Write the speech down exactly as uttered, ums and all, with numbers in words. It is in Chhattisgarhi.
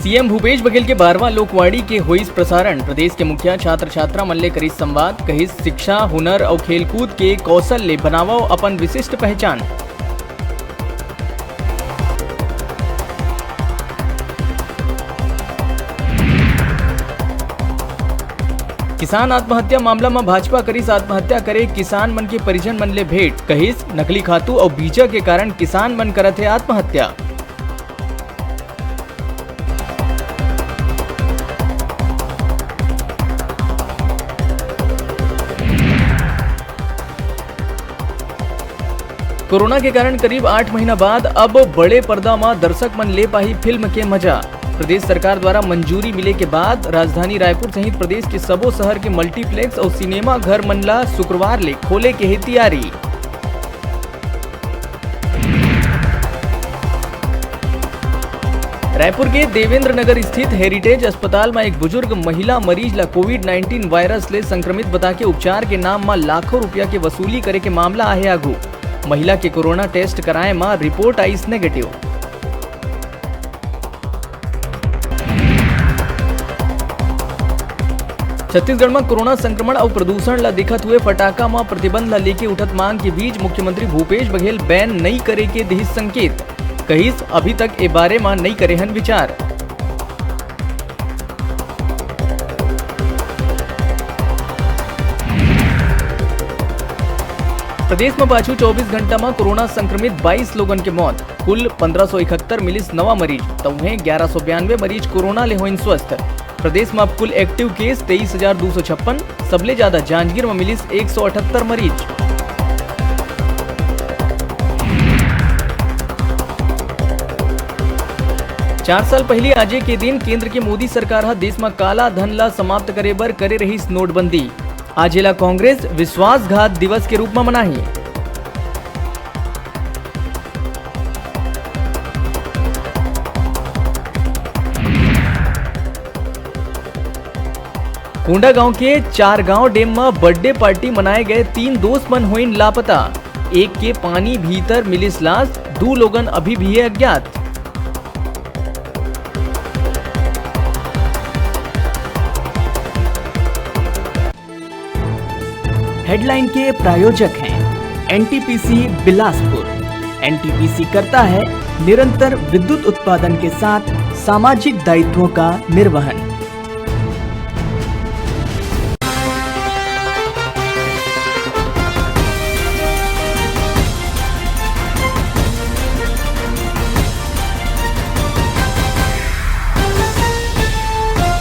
सीएम भूपेश बघेल के बारहवाँ लोकवाणी के होइस प्रसारण। प्रदेश के मुखिया छात्र छात्रा मन ले करिस संवाद, कहिस शिक्षा, हुनर अउ खेलकूद के कौशल ले बनावव अपन विशिष्ट पहचान। किसान आत्महत्या मामला म भाजपा करिस आत्महत्या करे किसान मन के परिजन मन ले भेंट, कहिस नकली खातू अउ बीजा के कारण किसान मन करत हे आत्महत्या। कोरोना के कारण करीब आठ महीना बाद अब बड़े पर्दा म दर्शक मन ले पाही फिल्म के मजा। प्रदेश सरकार द्वारा मंजूरी मिले के बाद राजधानी रायपुर सहित प्रदेश के सबो शहर के मल्टीप्लेक्स अउ सिनेमा घर मन ला शुक्रवार ले खोले के हे तियारी। रायपुर के देवेंद्र नगर स्थित हेरिटेज अस्पताल म एक बुजुर्ग महिला मरीज ला कोविड नाइनटीन वायरस ले संक्रमित बता के उपचार के नाम म लाखों रुपया के वसूली करे के मामला आहे आगू। महिला के कोरोना टेस्ट कराए म रिपोर्ट आइस नेगेटिव। छत्तीसगढ़ म कोरोना संक्रमण अउ प्रदूषण ल देखत हुए फटाका म प्रतिबंध ल लेके उठत मांग के बीच मुख्यमंत्री भूपेश बघेल बैन नई करे के दिहिस संकेत। कहिस, अभी तक ए बारे म नई करे हन विचार। प्रदेश म पाछू चौबीस घंटा म कोरोना संक्रमित बाईस लोगन के मौत, कुल पंद्रह सौ इकहत्तर मिलिस नवा मरीज, त उहें ग्यारह सौ बयानवे मरीज कोरोना ले होइन स्वस्थ। प्रदेश म अब कुल एक्टिव केस तेईस हजार दू सौ छप्पन, सबले ज्यादा जांजगीर म मिलिस एक सौ अठहत्तर मरीज। चार साल पहिली आजे के दिन केंद्र के मोदी सरकार ह देश म काला धन ला समाप्त करे बर करे रहिस नोटबंदी। आज एला कांग्रेस विश्वासघात दिवस के रूप म मनाही। कोंडागांव के चारगांव डैम म बर्थडे पार्टी मनाए गए तीन दोस्त मन होइन लापता। एक के पानी भीतर मिलिस लाश, दू लोगन अभी भी हे अज्ञात। हेडलाइन के प्रायोजक हैं एनटीपीसी बिलासपुर। एनटीपीसी करता है निरंतर विद्युत उत्पादन के साथ सामाजिक दायित्वों का निर्वहन।